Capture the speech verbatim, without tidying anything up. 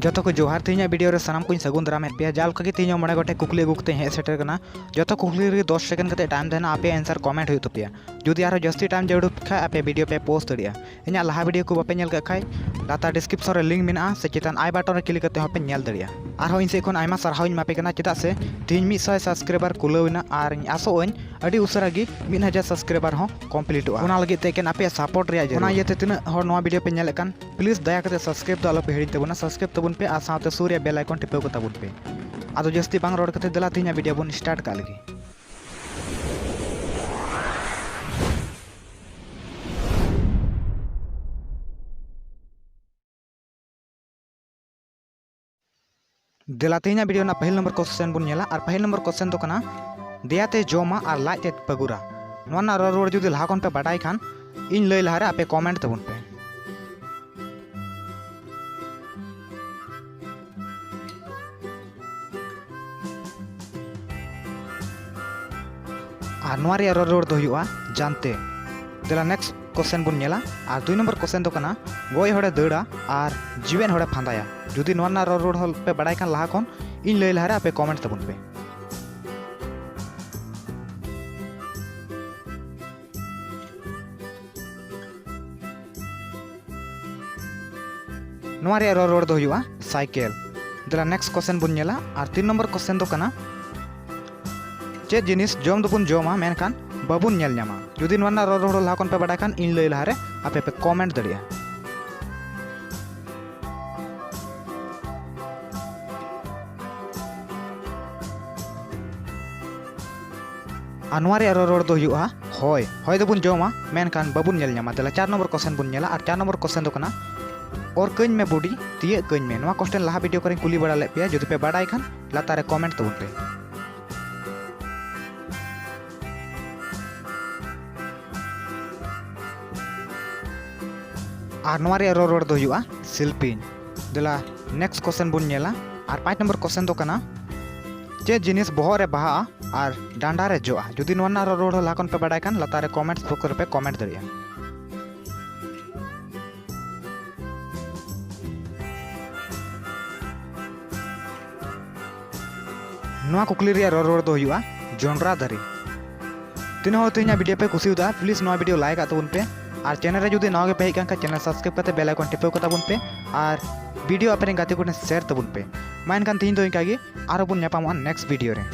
ᱡᱚᱛᱚ ᱠᱚ ᱡᱚᱦᱟᱨ, ᱛᱮᱦᱮᱧᱟᱜ video ᱨᱮ ᱥᱟᱱᱟᱢ ᱠᱚᱧ ᱥᱟᱹᱜᱩᱱ ᱫᱟᱨᱟᱢᱮᱫ ᱯᱮᱭᱟ᱾ ᱡᱟᱣ ᱞᱮᱠᱟ ᱜᱮ ᱛᱮᱦᱮᱧ ᱦᱚᱸ ᱢᱚᱬᱮ ᱜᱚᱴᱮᱡ ᱠᱩᱠᱞᱤ ᱟᱹᱜᱩ ᱠᱟᱛᱮ ᱦᱮᱡ ᱥᱮᱴᱮᱨ ᱠᱟᱱᱟ᱾ ᱡᱚᱛᱚ ᱠᱩᱠᱞᱤ ᱨᱮᱜᱮ ᱫᱚᱥ second ᱠᱟᱛᱮ time ᱛᱟᱦᱮᱱᱟ, ᱟᱯᱮᱭᱟᱜ answer comment ᱦᱩᱭᱩᱜ ᱛᱟᱯᱮᱭᱟ᱾ ᱡᱩᱫᱤ ᱟᱨᱦᱚᱸ ᱡᱟᱹᱥᱛᱤ time ᱡᱟᱹᱨᱩᱲ ᱠᱷᱟᱡ ᱟᱯᱮ video ᱯᱮ post ᱫᱟᱲᱮᱭᱟᱜᱼᱟ᱾ ᱤᱧᱟᱹᱜ ᱞᱟᱦᱟ video ᱠᱚ ᱵᱟᱯᱮ ᱧᱮᱞ ᱠᱟᱜ ᱠᱷᱟᱡ ᱞᱟᱛᱟᱨ description ᱨᱮ link ᱢᱮᱱᱟᱜᱼᱟ, ᱥᱮ ᱪᱮᱛᱟᱱ I button ᱨᱮ click ᱠᱟᱛᱮ ᱦᱚᱸᱯᱮ ᱧᱮᱞ ᱫᱟᱲᱮᱭᱟᱜᱼᱟ᱾ ᱟᱨᱦᱚᱸ ᱤᱧ ᱥᱮᱫ ᱠᱷᱚᱱ ᱟᱭᱢᱟ ᱥᱟᱨᱦᱟᱣ ᱤᱧ ᱮᱢᱟ ᱯᱮ ᱠᱟᱱᱟ, ᱪᱮᱫᱟᱜ ᱥᱮ ᱛᱮᱦᱮᱧ ᱢᱤᱫ ᱥᱟᱭ subscriber ᱠᱩᱞᱟᱹᱣ ᱮᱱᱟ, ᱟᱨ ᱤᱧ ᱟᱥᱚᱜ ᱟᱹᱧ ᱟᱹᱰᱤ ᱩᱥᱟᱹᱨᱟ ᱜᱮ ᱢᱤᱫ ᱦᱟᱡᱟᱨ subscriber ᱦᱚᱸ completeᱚᱜᱼᱟ᱾ ᱚᱱᱟ ᱞᱟᱹᱜᱤᱫ ᱛᱮ ᱮᱠᱮᱱ ᱟᱯᱮᱭᱟᱜ support ᱨᱮᱭᱟᱜ ᱡᱟᱹᱨᱩᱲ᱾ ᱚᱱᱟ ᱤᱭᱟᱹᱛᱮ ᱛᱤᱱᱟᱹᱜ ᱦᱚᱲ ᱱᱚᱣᱟ video ᱯᱮ ᱧᱮᱞᱮᱫ ᱠᱟᱱ, please ᱫᱟᱭᱟ ᱠᱟᱛᱮ subscribe ᱫᱚ ᱟᱞᱚ ᱯᱮ ᱦᱤᱲᱤᱧ ᱛᱟᱵᱚᱱᱟ, subscribe ᱛᱟᱵᱚᱱ ᱯᱮ ᱟᱨ ᱥᱟᱶᱛᱮ ᱥᱩᱨ ᱨᱮᱭᱟᱜ bell icon ᱴᱤᱯᱟᱹᱣ ᱠᱟᱛᱟ ᱵᱚᱱ ᱯᱮ᱾ ᱟᱫᱚ ᱡᱟᱹᱥᱛᱤ ᱵᱟᱝ ᱨᱚᱲ ᱠᱟᱛᱮ ᱫᱮᱞᱟ ᱛᱮᱦᱮᱧᱟᱜ video ᱵᱚᱱ start ᱠᱟᱜ ᱞᱮᱜᱮ᱾ ᱫᱮᱞᱟ ᱛᱮᱦᱮᱧᱟᱜ video ᱨᱮᱱᱟᱜ ᱯᱟᱹᱦᱤᱞ ᱱᱚᱢᱵᱚᱨ question ᱵᱚᱱ ᱧᱮᱞᱟ, ᱟᱨ ᱯᱟᱹᱦᱤᱞ ᱱᱚᱢᱵᱚᱨ question ᱫᱚ ᱠᱟᱱᱟ, ᱫᱮᱭᱟ ᱛᱮ ᱡᱚᱢᱟ ᱟᱨ ᱞᱟᱡ ᱛᱮ ᱯᱟᱹᱜᱩᱨᱟ᱾ ᱱᱚᱣᱟ ᱨᱮᱱᱟᱜ ᱨᱚᱲ ᱨᱩᱣᱟᱹᱲ ᱡᱩᱫᱤ ᱞᱟᱦᱟ ᱠᱷᱚᱱ ᱯᱮ ᱵᱟᱰᱟᱭ ᱠᱷᱟᱱ, ᱤᱧ ᱞᱟᱹᱭ ᱞᱟᱦᱟᱨᱮ ᱟᱯᱮ comment ᱛᱟᱵᱚᱱ ᱯᱮ᱾ ᱟᱨ ᱱᱚᱣᱟ ᱨᱮᱭᱟᱜ ᱨᱚᱲ ᱨᱩᱣᱟᱹᱲ ᱫᱚ ᱦᱩᱭᱩᱜᱼᱟ ᱡᱟᱱᱛᱮ᱾ ᱫᱮᱞᱟ next question ᱵᱚᱱ ᱧᱮᱞᱟ᱾ ᱟᱨ ᱫᱩᱭ ᱱᱚᱢᱵᱚᱨ question ᱫᱚ ᱠᱟᱱᱟ, ᱜᱚᱡ ᱦᱚᱲᱮ ᱫᱟᱹᱲᱟ ᱟᱨ ᱡᱤᱣᱮᱫ ᱦᱚᱲᱮ ᱯᱷᱟᱸᱫᱟᱭᱟ᱾ ᱡᱩᱫᱤ ᱱᱚᱣᱟ ᱨᱮᱱᱟᱜ ᱨᱚᱲ ᱨᱩᱣᱟᱹᱲ ᱦᱚᱸ ᱯᱮ ᱵᱟᱲᱟᱭ ᱠᱷᱟᱱ ᱞᱟᱦᱟ ᱠᱷᱚᱱ, ᱤᱧ ᱞᱟᱹᱭ ᱞᱟᱦᱟᱨᱮ ᱟᱯᱮ comment ᱛᱟᱵᱚᱱ ᱯᱮ᱾ ᱱᱚᱣᱟ ᱨᱮᱭᱟᱜ ᱨᱚᱲ ᱨᱩᱣᱟᱹᱲ ᱫᱚ ᱦᱩᱭᱩᱜᱼᱟ ᱥᱟᱭᱠᱮᱞ᱾ ᱫᱮᱞᱟ next question ᱵᱚᱱ ᱧᱮᱞᱟ᱾ ᱟᱨ ᱛᱤᱱ ᱱᱚᱢᱵᱚᱨ question ᱫᱚ ᱠᱟᱱᱟ, ᱪᱮᱫ ᱡᱤᱱᱤᱥ ᱡᱚᱢ ᱫᱚᱵᱚᱱ ᱡᱚᱢᱟ ᱢᱮᱱᱠᱷᱟᱱ ᱵᱟᱵᱚᱱ ᱧᱮᱞ ᱧᱟᱢᱟ? ᱡᱩᱫᱤ ᱱᱚᱣᱟ ᱨᱮᱱᱟᱜ ᱨᱚᱲ ᱨᱩᱣᱟᱹᱲ ᱞᱟᱦᱟ ᱠᱷᱚᱱ ᱯᱮ ᱵᱟᱰᱟᱭ ᱠᱷᱟᱱ, ᱤᱧ ᱞᱟᱹᱭ ᱞᱟᱦᱟᱨᱮ ᱟᱯᱮ ᱯᱮ comment ᱫᱟᱲᱮᱭᱟᱜᱼᱟ᱾ ᱟᱨ ᱱᱚᱣᱟ ᱨᱮᱭᱟᱜ ᱨᱚᱲ ᱨᱩᱣᱟᱹᱲ ᱫᱚ ᱦᱩᱭᱩᱜᱼᱟ ᱦᱚᱭ᱾ ᱦᱚᱭ ᱫᱚᱵᱚᱱ ᱡᱚᱢᱟ, ᱢᱮᱱᱠᱷᱟᱱ ᱵᱟᱵᱚᱱ ᱧᱮᱞ ᱧᱟᱢᱟ᱾ ᱫᱮᱞᱟ ᱪᱟᱨ ᱱᱚᱢᱵᱚᱨ question ᱵᱚᱱ ᱧᱮᱞᱟ᱾ ᱟᱨ ᱪᱟᱨ ᱱᱚᱢᱵᱚᱨ question ᱫᱚ ᱠᱟᱱᱟ, ᱚᱨ ᱠᱟᱹᱧ ᱢᱮ ᱵᱩᱰᱤ, ᱛᱤᱭᱟᱹᱜ ᱠᱟᱹᱧ ᱢᱮ᱾ ᱱᱚᱣᱟ question ᱞᱟᱦᱟ video ᱠᱚᱨᱮᱧ ᱠᱩᱞᱤ ᱵᱟᱲᱟ ᱞᱮᱫ ᱯᱮᱭᱟ, ᱡᱩᱫᱤ ᱯᱮ ᱵᱟᱰᱟᱭ ᱠᱷᱟᱱ ᱞᱟᱛᱟᱨ ᱨᱮ comment ᱛᱟᱵᱚᱱ ᱯᱮ᱾ ᱟᱨ ᱱᱚᱣᱟ ᱨᱮᱭᱟᱜ ᱨᱚᱲ ᱨᱩᱣᱟᱹᱲ ᱫᱚ ᱦᱩᱭᱩᱜᱼᱟ ᱥᱤᱞᱯᱤᱧ᱾ ᱫᱮᱞᱟ next question ᱵᱚᱱ ᱧᱮᱞᱟ᱾ ᱟᱨ ᱯᱟᱸᱪ ᱱᱚᱢᱵᱚᱨ question ᱫᱚ ᱠᱟᱱᱟ, ᱪᱮᱫ ᱡᱤᱱᱤᱥ ᱵᱚᱦᱚᱜ ᱨᱮ ᱵᱟᱦᱟᱜᱼᱟ ᱟᱨ ᱰᱟᱸᱰᱟ ᱨᱮ ᱡᱚᱜᱼᱟ? ᱡᱩᱫᱤ ᱱᱚᱣᱟ ᱨᱮᱱᱟᱜ ᱨᱚᱲ ᱨᱩᱣᱟᱹᱲ ᱦᱚᱸ ᱞᱟᱦᱟ ᱠᱷᱚᱱ ᱯᱮ ᱵᱟᱰᱟᱭ ᱠᱷᱟᱱ, ᱞᱟᱛᱟᱨ ᱨᱮ comments box ᱨᱮᱯᱮ comment ᱫᱟᱲᱮᱭᱟᱜᱼᱟ᱾ ᱱᱚᱣᱟ ᱠᱩᱠᱞᱤ ᱨᱮᱭᱟᱜ ᱨᱚᱲ ᱨᱩᱣᱟᱹᱲ ᱫᱚ ᱦᱩᱭᱩᱜᱼᱟ ᱡᱚᱱᱰᱨᱟ ᱫᱟᱨᱮ᱾ ᱛᱤᱱᱟᱹᱜ ᱦᱚᱲ ᱛᱮᱦᱮᱧᱟᱜ ᱵᱷᱤᱰᱤᱭᱳ ᱯᱮ ᱠᱩᱥᱤᱭᱟᱫᱟ, ᱯᱞᱤᱡᱽ ᱱᱚᱣᱟ ᱵᱷᱤᱰᱤᱭᱳ ᱞᱟᱭᱤᱠ ᱟᱜ ᱛᱟᱵᱚᱱ ᱯᱮ, ᱟᱨ ᱪᱮᱱᱮᱞ ᱨᱮ ᱡᱩᱫᱤ ᱱᱟᱣᱟ ᱜᱮᱯᱮ ᱦᱮᱡ ᱟᱠᱟᱱ ᱠᱷᱟᱱ ᱪᱮᱱᱮᱞ ᱥᱟᱵᱥᱠᱨᱟᱭᱤᱵ ᱠᱟᱛᱮ ᱵᱮᱞ ᱟᱭᱠᱚᱱ ᱴᱤᱯᱟᱹᱣ ᱠᱟᱜ ᱛᱟᱵᱚᱱ ᱯᱮ, ᱟᱨ ᱵᱷᱤᱰᱤᱭᱳ ᱟᱯᱮ ᱨᱮᱱ ᱜᱟᱛᱮ ᱠᱚᱴᱷᱮᱱ ᱥᱮᱭᱟᱨ ᱛᱟᱵᱚᱱ ᱯᱮ᱾ ᱢᱟ ᱮᱱᱠᱷᱟᱱ ᱛᱮᱦᱮᱧ ᱫᱚ ᱤᱱᱠᱟ ᱜᱮ, ᱟᱨᱦᱚᱸ ᱵᱚᱱ ᱧᱟᱯᱟᱢᱚᱜᱼᱟ ᱱᱮᱠᱥᱴ ᱵᱷᱤᱰᱤᱭᱳ ᱨᱮ᱾